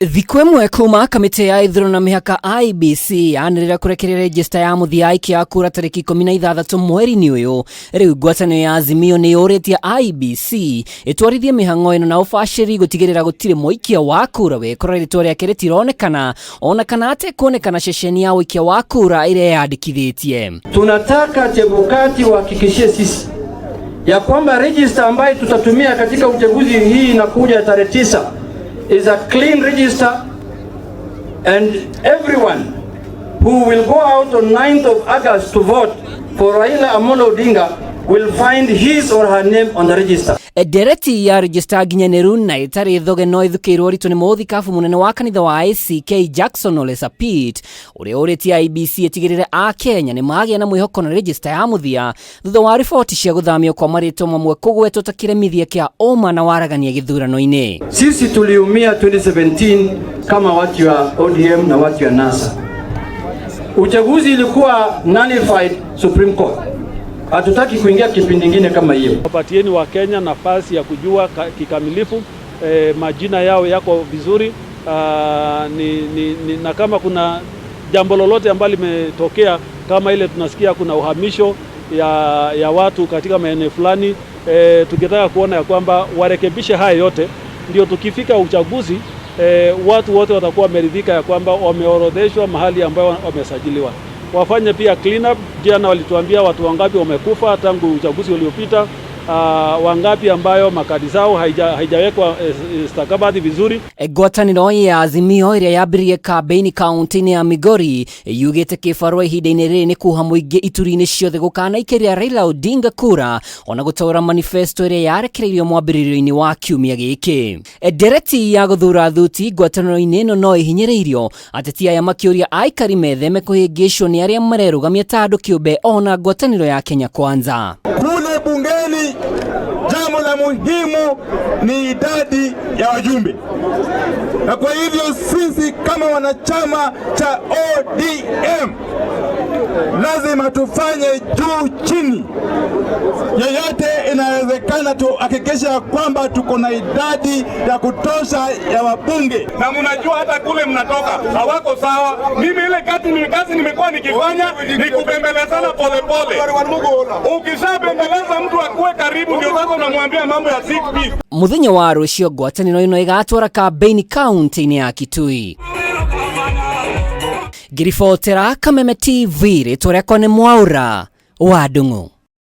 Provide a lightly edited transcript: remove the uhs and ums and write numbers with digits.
Thikũ ĩmwe kuma kamĩtĩ ya ithurano na mĩhaka IEBC yanĩrĩra kũrekereria rejista ya mũthia ya aikia a kura tarĩki 16 mweri-inĩ ũyũ, rĩu ngwatanĩro ya Azimio nĩ yũrĩtie IEBC ĩtwarithie mĩhang'o ĩno na ũbacĩri gũtigĩrĩra gũtirĩ mũikia wa kura wekora rĩtwa rĩake rĩtironekana ona kana atekuonekana ceceni ya ũikia wa kura ĩrĩa yandĩkithĩtie. Tunataka Chebukati wahakikishie sisi ya kwamba register ambayo tutatumia katika uchaguzi hii inakuja tarehe 9 is a clean register and everyone who will go out on 9th of August to vote for Raila Amolo Odinga will find his or her name on the register. Ndereti ya rejista nginyanĩru na ĩtarĩ thoge no ĩthukĩirwo ũritũ nĩ mũthikabu mũnene wa kanitha wa ACK Jackson Ole Sapit, ũrĩa ũrĩtie IEBC ĩtigĩrĩre a Kenya nĩ magĩa na mwĩhoko na rejista ya mũthia thutha wa riboti cia gũthamio kwa marĩtwa mamwe kũgwetwo ta kĩremithia kĩa ũma na waragania gĩthurano-inĩ. Sisi tuliumia 2017 kama watu wa ODM na watu wa NASA. Uchaguzi ilikuwa nullified Supreme Court. Hatutaki kuingia kipindi kingine kama hiyo. Wapatieni Wakenya nafasi ya kujua kikamilifu majina yao yako vizuri, na kama kuna jambo lolote ambalo limetokea kama ile tunasikia kuna uhamisho ya watu katika maeneo fulani, tukitaka kuona ya kwamba warekebishe haya yote, ndio tukifika uchaguzi, watu wote watakuwa wameridhika ya kwamba wameorodheshwa mahali ambayo wamesajiliwa. Wafanye pia clean up. Jana walituambia watu wangapi wamekufa tangu uchaguzi uliopita, wangapi ambayo makadi zao haijawekwa stakabadhi vizuri. Ngwatanĩro ya Azimio ĩrĩa yambĩrĩirie kambĩini kaunti-inĩ ya Migori yugĩte kĩbarũa ihinda-inĩ rĩrĩ nĩ kuha mũingĩ ituri-inĩ ciothe gũkanaikĩria Raila Odinga kura ona gũtaũra manifesto ĩrĩa yarekereirio mwambĩrĩrio-inĩ wa kiumia gĩkĩ. Ndereti ya gũthura thuti ngwatanĩro-inĩ ĩno no ĩhinyĩrĩirio, ateti aya makĩũria aikari metheme kũhĩngĩcwo nĩ arĩa marerũgamia ta andũ kĩũmbe ona ngwatanĩro ya Kenya Kwanza. Kule bungeni jambo la muhimu ni idadi ya wajumbe, na kwa hivyo sisi kama wanachama cha ODM lazima tufanye juu chini, yeyote inawezekana, tuhakikisha kwamba tuko na idadi ya kutosha ya wabunge. Na mnajua hata kule mnatoka hawako sawa. Mimi ile kazi nimekuwa nikifanya ni kubembelezana polepole. Ukishabembeleza mtu akuwe karibu, ndio sasa unamwambia mambo ya six piece. Muthenya wa rũciũ ngwatanĩro ĩno ĩgatwara kambĩini kaunti-inĩ ya Kitui. Ngĩribotera Kameme TV, rĩtwa rĩakwa nĩ Mwaura wa Ndung'u.